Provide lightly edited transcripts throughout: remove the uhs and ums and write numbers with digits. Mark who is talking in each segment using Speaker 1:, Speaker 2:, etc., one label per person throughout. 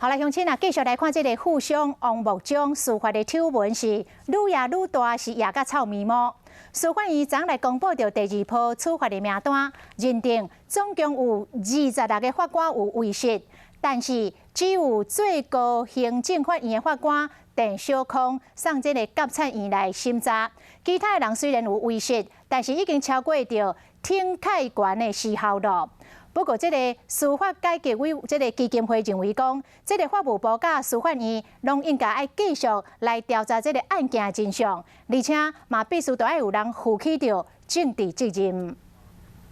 Speaker 1: 好來，鄉親啊，繼續來看這个富商王木章司法的醜聞是愈掖愈大，是掖甲臭咪毛。司法院昨來公布著第二波處罰的名單，認定總共有26個法官有違失，但是只有最高行政法院的法官鄭小康送這个監察院來審查，其他的人雖然有違失，但是已經超過著懲戒權的時效囉。不過，這个司法改革委這个基金會認為講，這个法務部佮司法院攏應該愛繼續來調查這个案件的真相，而且嘛必須都愛有人負起著政治責任。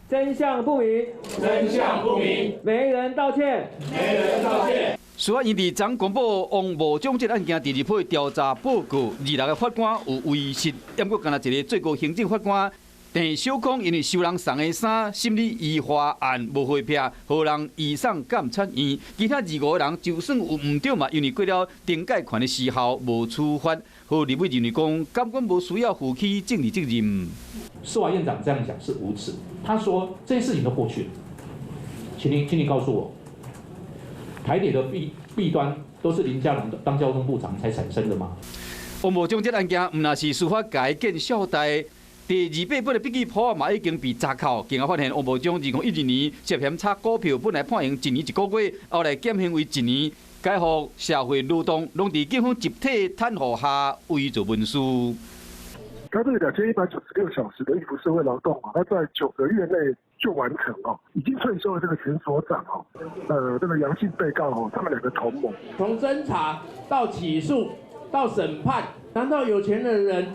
Speaker 2: 真相不明，
Speaker 3: 真相不明，
Speaker 2: 沒人道歉，
Speaker 3: 沒人道歉。
Speaker 4: 司法院佇昨公布王茂章這个案件第二批調查報告，26個法官有違失，毋過干焦一个最高行政法官鄭小康因為收人送的衫審理醫化案無回避，予人移送監察院。其他25個人就算有毋對嘛，因為過了懲戒權的時效無處罰。予立委認為講，根本無需要負起政治責任。
Speaker 5: 司法院長這樣講是無恥。他說這些事情都過去了，請你告訴我，台鐵的弊端都是林佳龍當交通部長才產生的嗎？
Speaker 4: 王茂章這案件毋但是司法界見笑代。第二八本的筆記簿嘛已經被查扣，警方發現王茂章2012年涉嫌炒股票，本來判刑一年一個月，後來減刑為一年，解放社會勞動，攏佇警方集體袒護下偽造文書。
Speaker 6: 他這個2196小時的易服社會勞動啊，他在9個月內就完成哦，已經退休的這個前所長哦，這個楊姓被告哦，他們兩個同謀。
Speaker 3: 從偵查到起訴到審判，難道有錢的人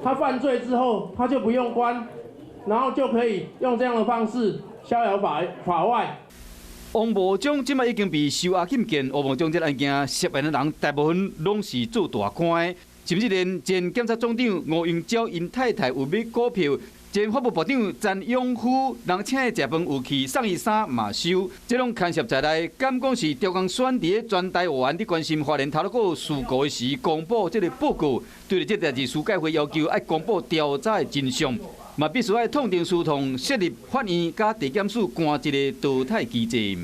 Speaker 3: 他犯罪之後他就不用關，然後就可以用這樣的方式逍遙法外？
Speaker 4: 王茂章這擺已經被收押禁見，王茂章這個案件涉案的人大部分攏是做大官的，甚至連前檢察總長吳英皎𪜶太太有買股票，前法務部長詹永夫人請伊食飯有去送伊衫嘛收，這攏牽涉在內，敢講是中共選佇全台灣佇關心花蓮頭路股事故的時，公布這个報告，對著這代誌，司改會要求愛公布調查的真相，嘛必須愛痛定思痛，設立法院佮地檢署關一个淘汰機制。